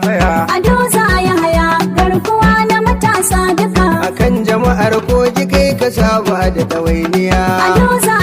tsaya. Ado za ya haya, garkuwa na matasa duka. Akan jama'ar Kogi kai ka saba da ɗawainiya. Ado za